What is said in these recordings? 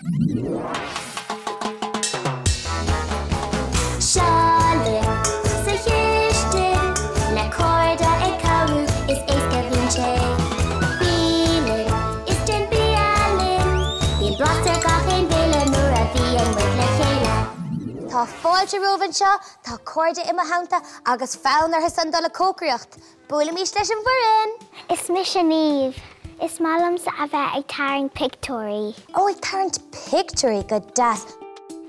Seo linn sa chistin le cairde ag cabhrú is éasca a bhíonn sé. Bí linn is déan bia linn, bíonn blas ar gach aon bhéile nuair a bhíonn muid le chéile. Tá fáilte romhaibh anseo, tá cairde i mo theannta agus fonn orthu san dul ag cócaireacht. Buailimis leis an bhfoireann! Is mise Niamh. Is maith liomsa a bheith ag tarraingt pictiúirí. Ó, ag tarraingt pictiúirí, go deas.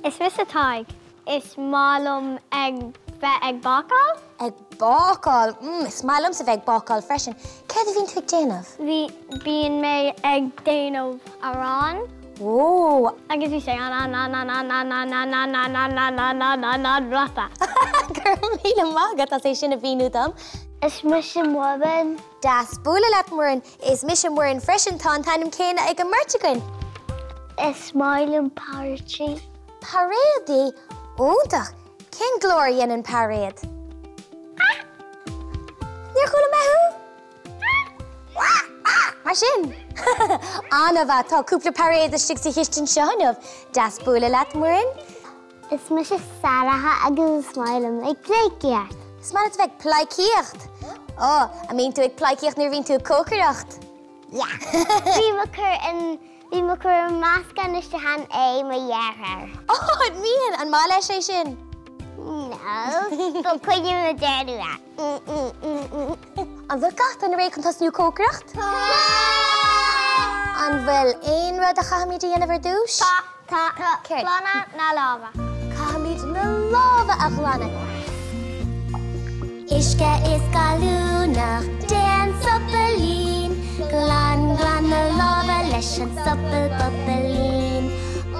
Is mise Tadhg. Is maith liom ag bheith ag bácáil. Ag bácáil, mm, is maith liomsa bheith ag bácáil freisin. Céard a bhíonn tú ag déanamh? Bhí, bíonn mé ag déanamh arán. Ó! Agus bhí sé an-an-an-an-an-an-an-an-an-an-an-an-an-an-an-blasta. Go raibh míle maith agat as é sin a mhíniú dom. Is mise Muireann. Deas bualadh leat, Muireann. Is mise Muireann freisin, tá an t-ainm céanna ag an mbeirt againn. Is maith liom parrots. Pairéadaí? Iontach! Cén glór a dhéanann pairéad? Níor chuala mé thú! Mar sin! An-mhaith! Tá cúpla pairéad istigh sa chistin seo inniu. Deas bualadh leat, Muireann. Is mise Sarah agus is maith liom ag pleidhcíocht. Is maith leat a bheith ag pleidhcíocht? Ó, an mbíonn tú ag pleidhcíocht nuair a bhíonn tú ag cócaireacht? Yeah. Bím ag cur an, bím ag cur an meascán isteach in aghaidh mo dheartháir. Ó, an mbíonn? An maith leis é sin? No, but coinním na déanamh é. An bhfuil gach duine réidh chun tosnú cócaireacht? Tá! An bhfuil aon rud a chaithfimid a dhéanamh ar dtús? Tá! Tá! Tá! Céard? Glanadh na lámha. Caithfimid na lámha a ghlanadh. Uisce is gallúnach, déan sopailín, Glan, glan na lámha leis an sopal bopailín.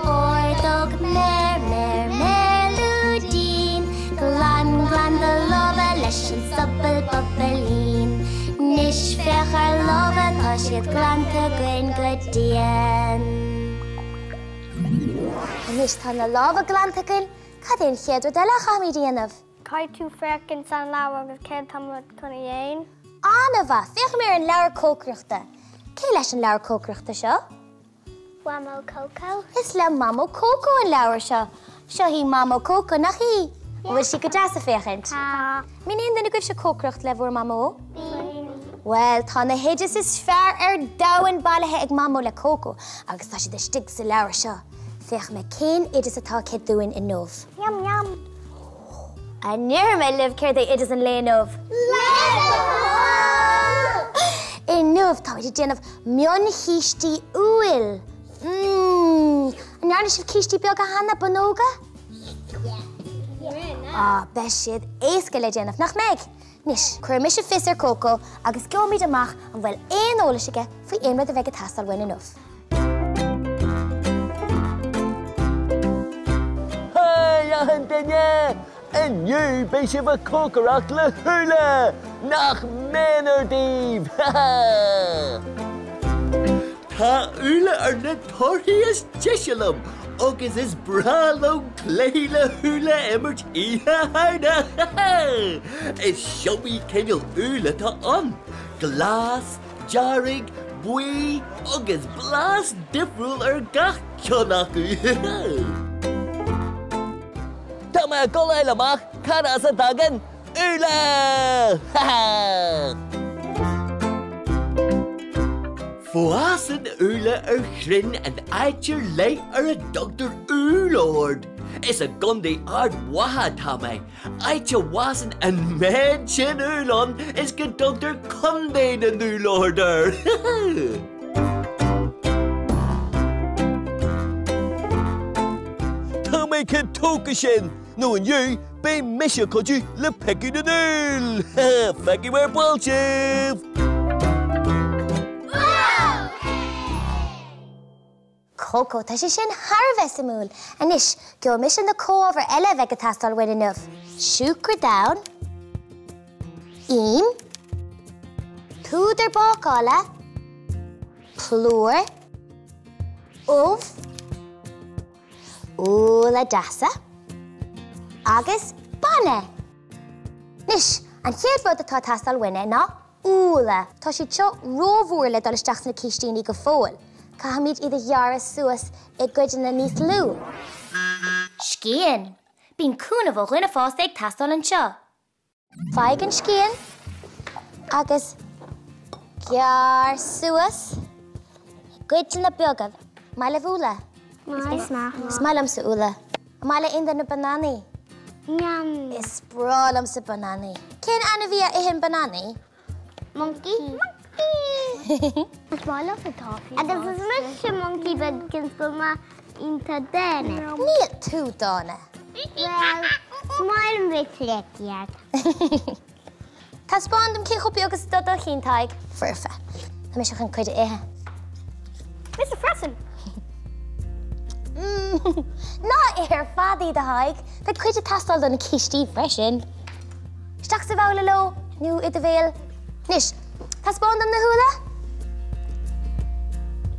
Ordóg, méar, méar, méar lúidín, Glan, glan do lámha leis an sopal bopailín. 'Nois féach ár lámha, tá siad glanta againn go dian. Anois tá na lámha glanta againn, cad é an chéad rud eile a chaithfimid a dhéanamh? Caithfidh tú féachaint san leabhar agus céard tá muid chun a dhéan. An-mhaith! Féachfaidh mé ar an leabhar cócaireachta. Cé leis an leabhar cócaireachta seo? Mamó Coco. Is le Mamó Coco an leabhar seo. Seo í Mamó Coco, nach í? An bhfuil sí go deas ag féachaint? Tá. Mbíonn aon duine agaibhse ag cócaireacht le bhur Mamó? Bíonn. Bhuel, tá na hoidis is fearr ar domhan bailithe ag Mamó le Coco agus tá siad istigh sa leabhar seo. Féachfaidh mé cén oideas atá aici dúinn inniu. Yum yum. An ndéarfaidh mé libh céard é oideas an lae inniu? Le do thoil! Inniu táimid ag déanamh mionchístí úill. Mmm! An ndearna sibh cístí beaga cheana, bonnóga? Ah, beidh siad éasca le déanamh, nach mbeidh? Anois, cuirfidh mise fios ar Coco agus gheobhaimid amach an bhfuil aon eolas aige faoi aon rud a bheidh ag teastáil uainn inniu. Haigh achan duine! Inniu beidh sibh ag cócaireacht le húlla! Nach méanar daoibh! Tá úlla ar na torthaí is deise liom agus is breá liom cluichí le húlla a imirt Oíche Shamhna! Is iomaí cineál úll atá ann, glas, dearg, buí agus blas difriúil ar gach ceann acu! Tá mé ag dul a fháil amach cad as a dtagann úlla! Fásann úlla ar chrainn in áit ar leith ar a dtugtar úllord. Is i gContae Ard Mhacha atá mé. Áit a bhfásann an méid sin úll ann is go dtugtar Contae na nÚllord air! Tá mé chomh tógtha sin, nó inniu beidh mise ag cuidiú le piocadh na n-úll! Feicfidh mé ar ball sibh! Coco, Tá sé sin thar a bheith suimiúil. Anois, gheobhaidh mise na comhábhair eile a bheidh ag teastáil uainn inniu. Siúcra donn, im, púdar bácála, plúr, ubh, úlla deasa agus bainne. Anois, an chéad rud atá ag teastáil uainne ná úlla. Tá siad seo rómhór le dul isteach sna cístíní go fóill. Caithfimid iad a ghearradh suas i gcuideanna níos lú. Scian! Bíonn cúnamh ó dhuine fásta ag teastáil anseo. Faigh an scian agus gearr suas i gcuideanna beaga. Maith libh úlla? Is maith. Is maith liomsa úlla. An maith le aon duine bananaí? Yum. Is breá liomsa bananaí. Cén ainmhí a itheann bananaí? Monkey. Monkey! Is maith liomsa toffee. Agus is mise monkey but cén go mé iontach dána. Níl tú dána. Well, is maith liom bheith cleite. Taispeáin dom cé chomh beag is atá do chinn, Tadhg. Foirfe. Tá mise chun cuid a ithe. Mise freisin. Ná ith ar fad iad, a Thaidhg. Beidh cuid ag teastáil do na cístí freisin. Isteach sa bhabhla leo, nó i do bhéal. Anois, taispeáin dom na húlla.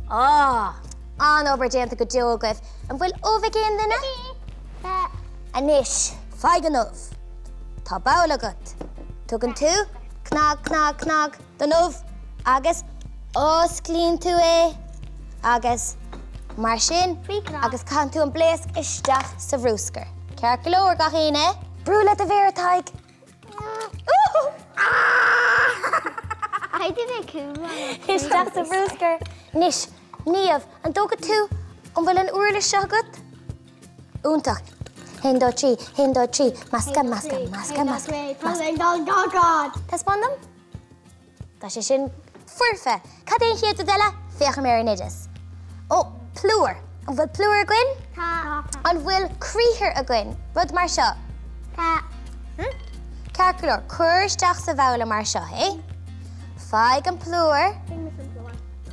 Á! An-obair déanta go deo agaibh. An bhfuil ubh ag aon duine? Anois, faigh an ubh. Tá babhla agat. Tugann tú cnag, cnag, cnag don ubh agus osclaíonn tú é agus mar sin agus caitheann tú an blaosc isteach sa bhrúscar. Ceart go leor, gach éinne? Brú le do mhéar, a Thaidhg. Isteach sa bhrúscar. Anois, Niamh, an dtógfaidh tú, an bhfuil an uirlis seo agat? Iontach. Haon, dó, trí, haon, dó, trí, meascadh, meascadh, meascadh, meascadh, meascadh. Taispeáin dom. Tá sé sin foirfe. Cad é an chéad rud eile? Féachaim ar an oideas. Ó, plúr. An bhfuil plúr againn? Tá. An bhfuil criathar againn? Rud mar seo? Tá. Ceart go leor, cuir isteach sa bhabhla mar seo é. Faigh an plúr.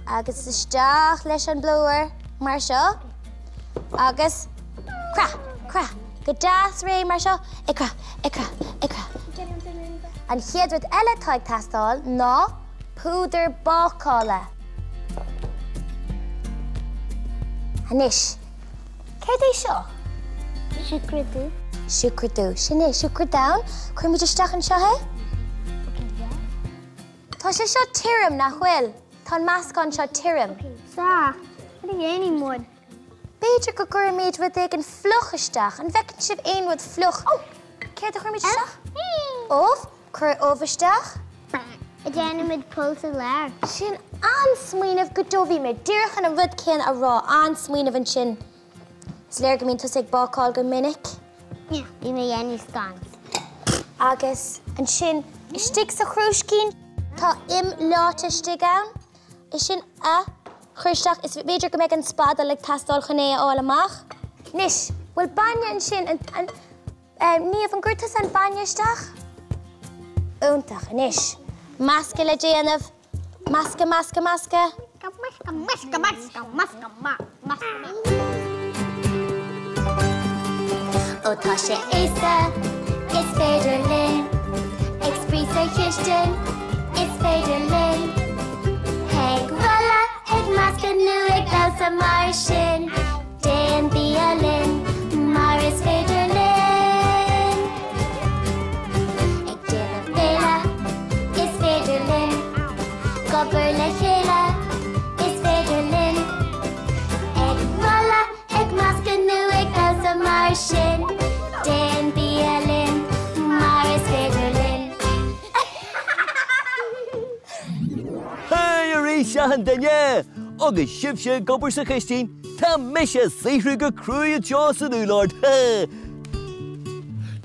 Agus isteach leis an bplúr mar seo. Agus croith, croith, go deas réidh mar seo, ag croith, ag croith, ag croith. An chéad rud eile atá ag teastáil ná púdar bácála. Anois, céard é seo? Siúcra dubh. Siúcra dubh, sin é, siúcra donn. Cuirimid isteach anseo é. Tá sé seo tirim, nach bhfuil? Tá an meascán seo tirim. Sea. Cad a dhéanfaidh muid? B'fhéidir go gcuirfimid rud éigin fliuch isteach. An bhfeiceann sibh aon rud fliuch? Ó! Céard a chuirfimid isteach? Ubh. Cuir ubh isteach. Déanfaimid poll sa lár. Sin an-smaoineamh go deo. Bhí mé díreach chun an rud céanna a rá. An-smaoineamh ansin. Is léir go mbíonn tusa ag bácáil go minic. Yeah, bhí mé ag déanamh scones. Agus ansin istigh sa chrúiscín tá im leáite istigh ann. É sin a chur isteach is b'fhéidir go mbeidh an spadal ag teastáil chun é a fháil amach. Anois, bhfuil bainne ansin? An, an, Niamh, an gcuir tusa an bainne isteach? Iontach. Anois, meascadh le déanamh. Meascadh, meascadh, meascadh. Meascadh, meascadh, meascadh, meascadh, meascadh. Ó tá sé éasca, is féidir linn Ag spraoi sa chistin, is féidir linn Ag rolladh, ag meascadh nó ag damhsa mar sin Déan bia linn, mar is féidir linn. Ag déanamh béile, is féidir linn. Ag obair le chéile, is féidir linn. Ag rolladh, ag meascadh nó ag damhsa mar sin. Déan bia linn, mar is féidir linn. Haigh arís achan duine! Agus sibhse ag obair sa chistin, tá mise ag saothrú go cruaidh anseo san úllord.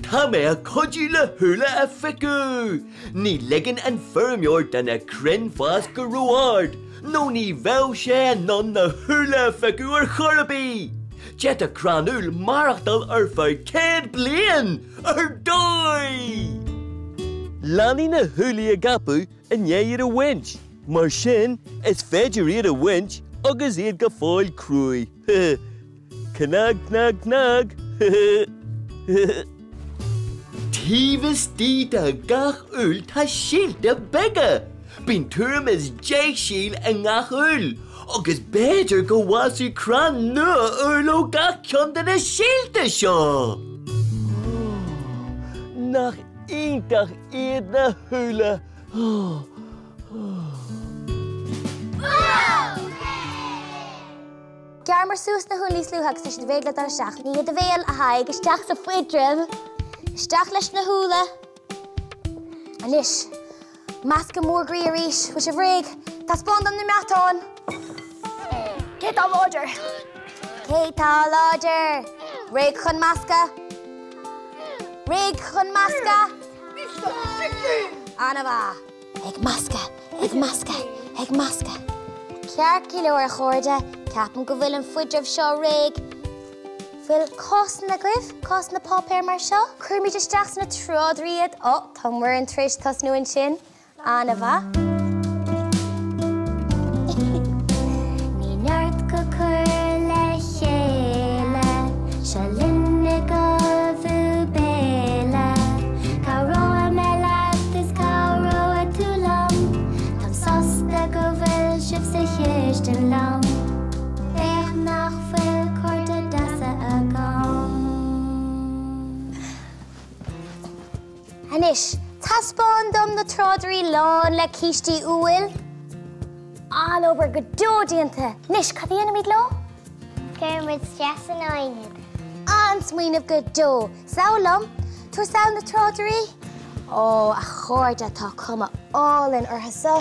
Tá mé ag cuidiú le húlla a phiocadh! Ní ligeann an feirmeoir do na crainn fás go ró-ard, nó ní bheadh sé in ann na húlla a phiocadh ar chor ar bith! D'fhéadfadh crann úll maireachtáil ar feadh 100 bliain! Ar dóigh! Leanfaidh na húllaí ag apadh i ndiaidh iad a bhaint, mar sin is féidir iad a bhaint agus iad go fóill cruaidh. Cnag, cnag, cnag! Taobh istigh de gach úll tá síolta beaga. Bíonn tuairim is 10 síol i ngach úll, agus b'fhéidir go bhfásfaidh crann nua úll ó gach ceann de na síolta seo! Nach iontach iad na húlla! Ghearramar suas na húlla níos luaithe agus tá siad réidh le dul isteach. Ní i do bhéal, a Thaidhg, isteach sa fuidreamh. Isteach leis na húlla. Anois, meascadh mór groí arís. Bhfuil sibh réidh? Taispeáin dom na meatáin. Cé tá láidir? Cé tá láidir? Réidh chun meascadh? Réidh chun meascadh? An-mhaith. Ag meascadh, ag meascadh, ag meascadh. Ceart go leor, a chairde, ceapaim go bhfuil an fuidreamh seo réidh. Bhfuil cásanna agaibh? Cásanna páipéir mar seo? Cuirimid isteach sna tráidirí iad. Ó, tá Muireann tar éis tosnú ansin. An-mhaith. Ní neart go cur le chéile, seo linn ag ullmhú béile. Cabhróidh mé leat is cabhróidh tú liom, táim sásta go bhfuil sibh sa chistin liom. Féach nach bhfuil cairde deasa agam. Anois, taispeáin dom na tráidirí lán le cístí úill. An-obair go deo déanta! Anois, cad a dhéanfaimid leo? Cuirimid isteach san oigheann iad. An-smaoineamh go deo! Sall liom. Tabhair sall na tráidirí. Ó, a chairde, tá cuma álainn orthu seo.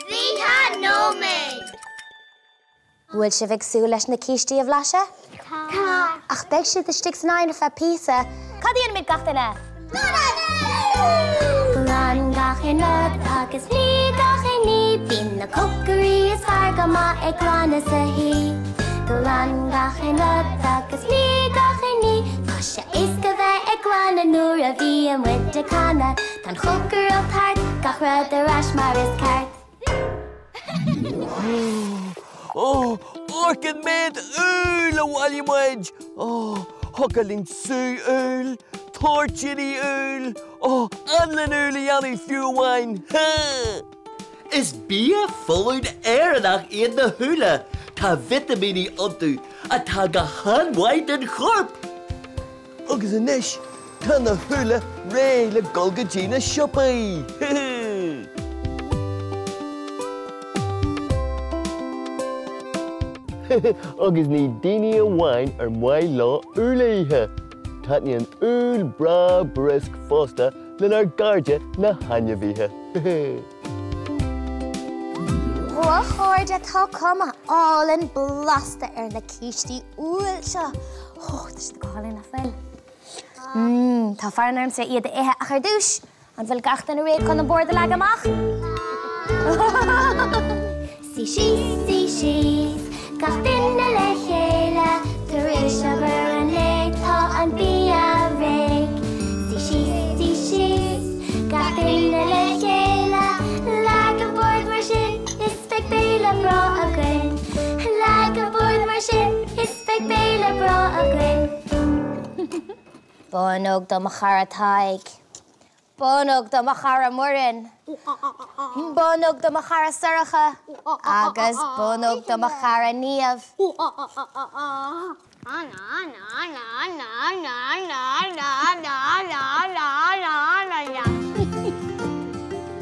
20 nóiméad! Bhfuil sibh ag súil leis na cístí a bhlaiseadh? Tá. Ach beidh siad istigh san oigheann ar feadh píosa. Cad a dhéanfaimid gach duine? Glan gach aon rud agus nigh gach aon ní, bíonn na cócairí is fearr go maith ag glanadh sa thí. Glan gach aon rud agus nigh gach aon ní, tá sé éasca bheith ag glanadh nuair a bhíonn muid ag canadh. Tá an chócaireacht thart, gach rud ar ais mar is ceart. Ó, amharc an méid úll a bhailigh muid! Ó, thiocfadh linn sú úll, toirtíní úll, ó, anlann úll a dhéanamh fiú amháin! Is bia folláin Éireannach iad na húlla. Tá vitimíní iontu atá go han-mhaith don chorp. Agus anois tá na húlla réidh le dul go dtí na siopaí! Agus ní daoine amháin ar maith leo úll a ithe, taitníonn úll breá briosc fosta lenár gcairde na hainmhithe! Ó a chairde, tá cuma álainn blasta ar na cístí úill seo! Ó, tá siad go hálainn, nach bhfuil? Mmm, tá fonn ormsa iad a ithe, ach ar dtús, an bhfuil gach duine réidh chun an bord a leagadh amach? Suigh síos, suigh síos, gach duine le chéile, tar éis obair an lae tá an bia réidh. Suigh síos, suigh síos, gach duine le chéile, leag an bord mar sin is beidh béile breá againn. Leag an bord mar sin is Beidh béile breá againn. Bonnóg do mo chara Tadhg. Bonnóg do mo chara Muireann. Bonnóg do mo chara Sorcha. Agus bonnóg do mo chara Niamh.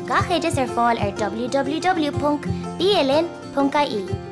Gach oideas ar fáil ar www.bialinn.ie.